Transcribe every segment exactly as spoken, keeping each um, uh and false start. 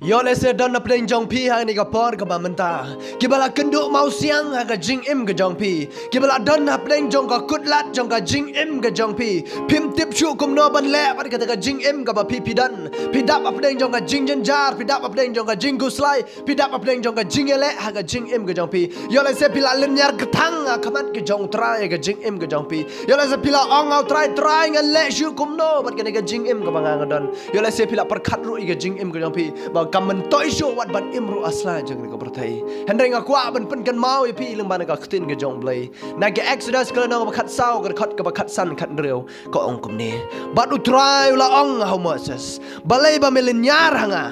Ïoh lehse don hapdeng jong phi ha kane ka por kaba mynta kiba la kynduh mawsiang ha ka jingim ka jong phi, kiba la don hapdeng jong ka kut lad jong ka jingim ka jong phi. Phim tip shuh kumno ban leh bad kata ka jingim kaba phi phi don. Phi dap hapdeng jong ka jingjynjar, phi dap hapdeng jong ka jingkhuslai, phi dap hapdeng jong ka jingïaleh ha ka jingim ka jong phi. Ïoh lehse phi la lynñiar kthang ha khmat ka jong U Trai ha ka jingim ka jong phi. Ïoh lehse phi la ong ha U Trai, Trai, ngan leh shuh kumno bad kane ka jingim kaba nga nga don. Ïoh lehse phi la pyrkhat ruh ïa ka jingim ka jong phi ba kam myntoi shuh wat ban im ruh ha sla jong kane ka pyrthei. Hynrei nga kwah ban pynkynmaw ïa phi lyngba na ka ktien ka jong U Blei. Na ka Exodus ka lynnong ba khatsaw, ka dkhot kaba khatsan, khathynriew, ka ong kumne: Bad U Trai u la ong ha u Moses, balei ba me lynñiar ha nga?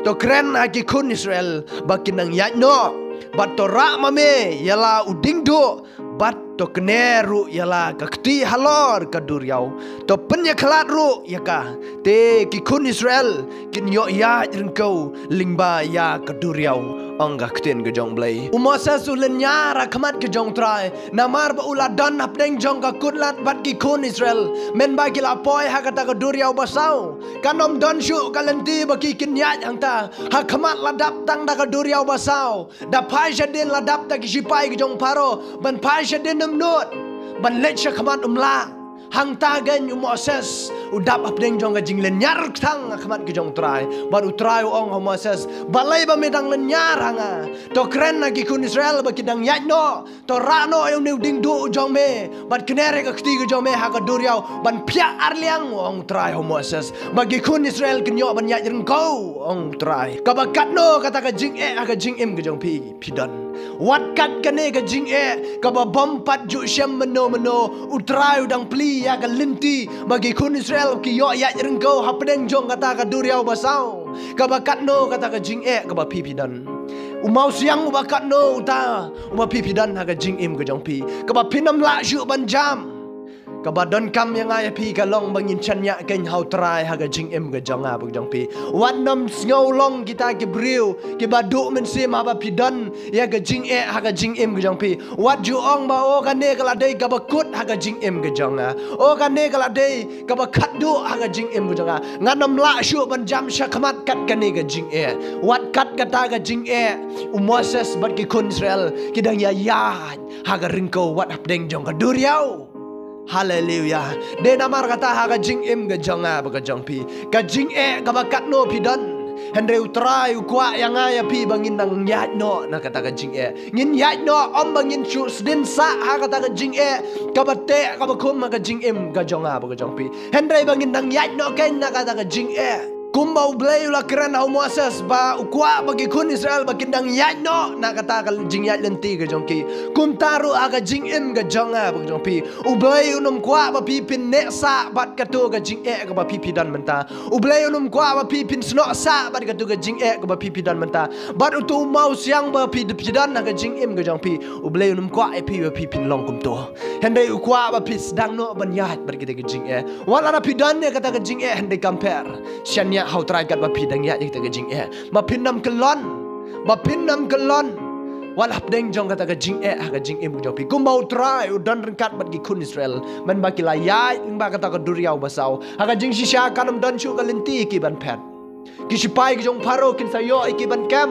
To kren ha ki khun Israel ba kin nang ïaid noh, bad to rah ma me ïa la u diengduh, bad to kner ruh ïa la ka kti halor ka duriaw. To pynïakhlad ruh ïa ka, te ki khun Israel kin ïoh ïaid ryngkew lyngba ïa ka duriaw, ong ka ktien ka jong U Blei. U Moses u lynñiar ha khmat ka jong U Trai namar ba u la don hapdeng jong ka kut lad bad ki khun Israel, mynba ki la poi ha kata ka duriaw basaw. Kan ym don shuh ka lynti ba ki kin ïaid hangta. Ha khmat la dap tang da ka duriaw basaw. Da phai shadien la dap da ki shipai ka jong Pharaoh ban phai shadien, ym nud ban leit sha khmat, um lah. Hangta kein u Moses u dap hapdeng jong ka jinglynñiar kthang ha khmat ka jong U Trai. Bad U Trai u ong ha u Moses, balei ba me dang lynñiar ha nga? To kren ha ki khun Israel ba ki dang ïaid noh. To rah noh ïa une u diengduh u jong me, bad kner ïa ka kti ka jong me ha ka duriaw, ban phiah arliang, ong U Trai ha u Moses, ba ki khun Israel kin ïoh ban ïaid ryngkew, ong U Trai. Kaba katno kata ka jingeh ha ka jingim ka jong phi phi don? Wat kat kane ka jingeh kaba bym pat ju shem mynno mynno, U Trai u dang plie ïa ka lynti ba ki khun Israel ki ïoh ïaid ryngkew hapdeng jong kata ka duriaw basaw. Kaba katno kata ka jingeh kaba phi phi don? U mawsiang uba katno uta uba phi phi don ha ka jingim ka jong phi, kaba phin ym lah shuh ban jam? Kaba donkam ïa nga ïa phi ka long ba ngin shaniah kein ha U Trai ha ka jingim ka jong nga bad ka jong phi. Wat nym sngew long kita ki briew kiba duh mynsiem haba phi don ïa ka jingeh ha ka jingim ka jong phi. Wat ju ong ba, o, kane ka la dei kaba kut ha ka jingim ka jong nga. O, kane ka la dei kaba khatduh ha ka jingim ka jong nga. Ngan ym lah shuh ban jam sha khmat kat kane ka jingeh. Wat kat kata ka jingeh, u Moses bad ki khun Israel ki dang ïaid ha ka ryngkew wat hapdeng jong ka duriaw. Haleluya. Dei namar kata ha ka jingim ka jong nga bad ka jong phi, ka jingeh kaba katno phi don, hynrei U Trai u kwah ïa nga ïa phi ba ngin nang ïaid noh na kata ka jingeh. Ngin ïaid noh, ym ba ngin shu sdien sah ha kata ka jingeh kaba teh kaba khum ha ka jingim ka jong nga bad ka jong phi, hynrei ba ngin nang ïaid noh kein na kata ka jingeh. Kumba U Blei u la kren ha u Moses ba u kwah ba ki khun Israel ba kin dang ïaid noh na kata ka jingïaid lynti ka jong ki, kumta ruh ha ka jingim ka jong nga bad ka jong phi, U Blei un ym kwah ba phi phin neh sah bad kato ka jingeh kaba phi phi don mynta. U Blei un ym kwah ba phi phin snoh sah bad kato ka jingeh kaba phi phi don mynta. Bad uto u mawsiang ba phi phi don ha ka jingim ka jong phi, U Blei un ym kwah ïa phi ba phi phin long kumto. Hynrei u kwah ba phi sdang noh ban ïaid bad kata ka jingeh. Wat lada phi don ïa kata ka jingeh, hynrei kam pher, shaniah ha U Trai katba phi dang ïaid ïa kata ka jingeh. Ba phin ym kyllon, ba phin ym kyllon wat hapdeng jong kata ka jingeh ha ka jingim ka jong phi. Kumba U Trai u don ryngkat bad ki khun Israel mynba ki la ïaid lyngba kata ka duriaw basaw. Ha ka jingshisha kan ym don shuh ka lynti ïa ki ban phet. Ki shipai ka jong Pharaoh kin sa ïoh ïa ki ban kem,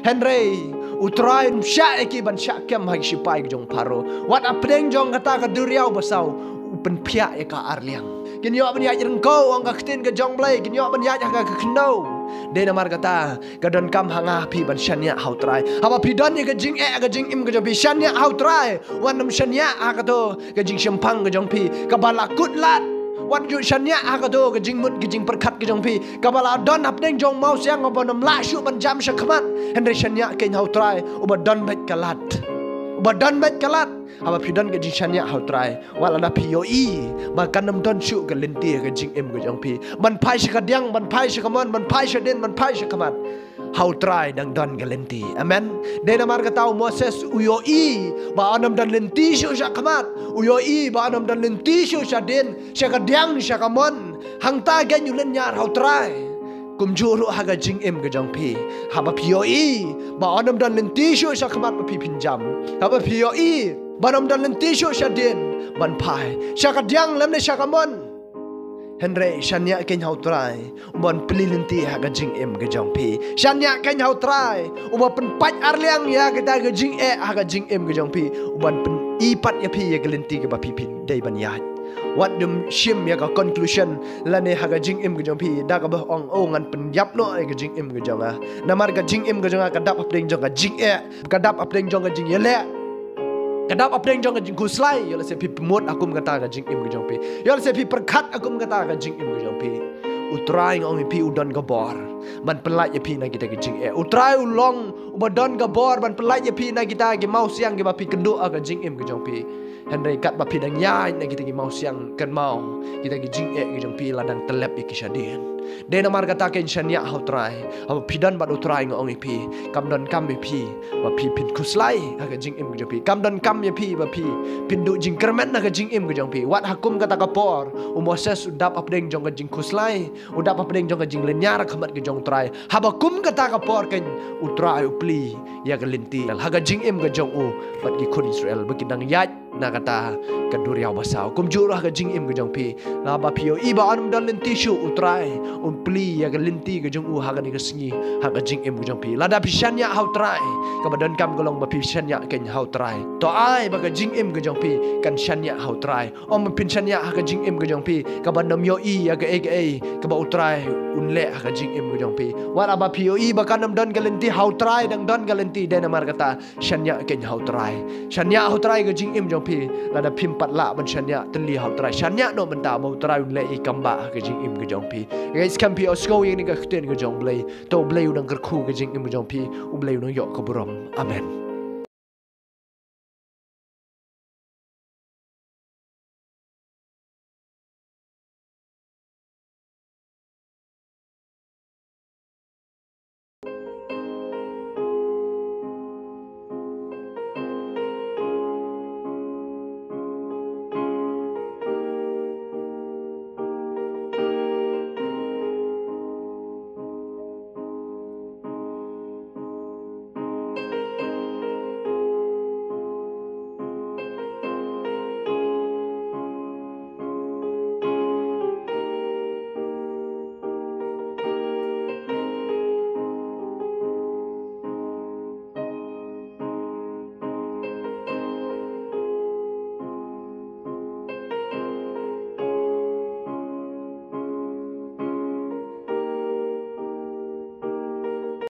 hynrei U Trai um shah ïa ki ban shah kem ha ki shipai ka jong Pharaoh. Wat hapdeng jong kata ka duriaw basaw u pynphiah ïa ka arliang. Kin ïoh ban ïaid ryngkew, ong ka ktien ka jong U Blei, kin ïoh ban ïaid ha ka khyndew. Dei namar kata ka donkam ha nga ha phi ban shaniah ha U Trai. Haba phi don ïa ka jingeh ha ka jingim ka jong phi, shaniah ha U Trai. Wat nym shaniah ha kato ka jingshemphang ka jong phi kaba la kut lad. Wat ju shaniah ha kato ka jingmut ka jingpyrkhat ka jong phi kaba la don hapdeng jong u mawsiang uba nym lah shuh ban jam sha khmat. Hynrei shaniah kein ha U Trai uba don beit ka lad, uba don beit ka lad. Haba phi don ka jingshaniah ha U Trai, wat lada phi ïohi ba kan nym don shuh ka lynti ha ka jingim ka jong phi ban phai sha kadiang, ban phai sha kamon, ban phai shadien, ban phai sha khmat, ha U Trai dang don ka lynti. Amen. Dei namar kata u Moses u ïohi ba un nym don lynti shuh sha khmat, u ïohi ba un nym don lynti shuh shadien, sha kadiang, sha kamon. Hangta kein u lynñiar ha U Trai. Kumjuh ruh ha ka jingim ka jong phi, haba phi ïohi ba un nym don lynti shuh sha khmat ba phi phin jam, haba phi ïohi ba un nym don lynti shuh shadien ban phai sha kadiang lymne sha kamon, Hynrei shaniah keiñ ha U Trai, u ban plie lynti ha ka jingim ka jong phi. Shaniah keiñ ha U Trai, u ban pynpait arliang ïa kita ka jingeh ha ka jingim ka jong phi, u ban pyni pat ïa phi ïa ka lynti kaba phi phi dei ban ïaid. Wat nym shim ïa ka conclusion lane ha ka jingim ka jong phi da kaba ong, "Oh, ngan pynïap noh ïa ka jingim ka jong nga." Namar ka jingim ka jong nga ka dap hapdeng jong ka jingeh, ka dap hapdeng jong ka jingïaleh, ka dap hapdeng jong ka jingkhuslai. Ïoh lehse phi pynmut ha kum kata ka jingim ka jong phi. Ïoh lehse phi pyrkhat ha kum kata ka jingim ka jong phi. U Trai nga ong ïa phi u don ka bor ban pynlait ïa phi na kita ki jingeh. U Trai u long uba don ka bor ban pynlait ïa phi na kita ki mawsiang kiba phi kynduh ha ka jingim ka jong phi. Hynrei katba phi dang ïaid na kita ki mawsiang, kynmaw, kita ki jingeh ki jong phi la dang tyllep ïa ki shadien. Dei namar kata keiñ shaniah ha U Trai. Haba phi don bad U Trai nga ong ïa phi, kam donkam ïa phi ba phi phin khuslai ha ka jingim ka jong phi. Kam donkam ïa phi ba phi phin duh jingkyrmen ha ka jingim ka jong phi. Wat ha kum kata ka por, u Moses u dap hapdeng jong ka jingkhuslai, u dap hapdeng jong ka jinglynñiar ha khmat ka jong U Trai. Haba kum kata ka por keiñ U Trai u plie ïa ka lynti ha ka jingim ka jong u bad ki khun Israel ba ki dang ïaid na kata ka duriaw basaw. Kumjuh ruh ha ka jingim ka jong phi, lada phi ïohi ba ym don lynti shuh, U Trai un plie ïa ka lynti ka jong u ha kane ka sngi ha ka jingim ka jong phi. Lada phi shaniah ha U Trai, kaba donkam ka long ba phi shaniah keiñ ha U Trai. To ai ba ka jingim ka jong phi kan shaniah ha U Trai. Ym ba phin shaniah ha ka jingim ka jong phi kaba nym ïohi ïa kaei kaei kaba U Trai un leh ha ka jingim ka jong phi. Wat haba phi ïohi ba kan ym don ka lynti, ha U Trai dang don ka lynti. Dei namar kata shaniah keiñ ha U Trai. Shaniah ha U Trai ka jingim jong phi. Lada phim pat lah ban shaniah, tylli ha U Trai. Shaniah noh mynta ba U Trai un leh ïa i kam ba ha ka jingim ka jong phi. Guys, kam phi ïohsngew ïa kane ka ktien ka jong U Blei. To U Blei u dang kyrkhu ka jingim ka jong phi. U Blei u dang ïoh ka burom. Amen.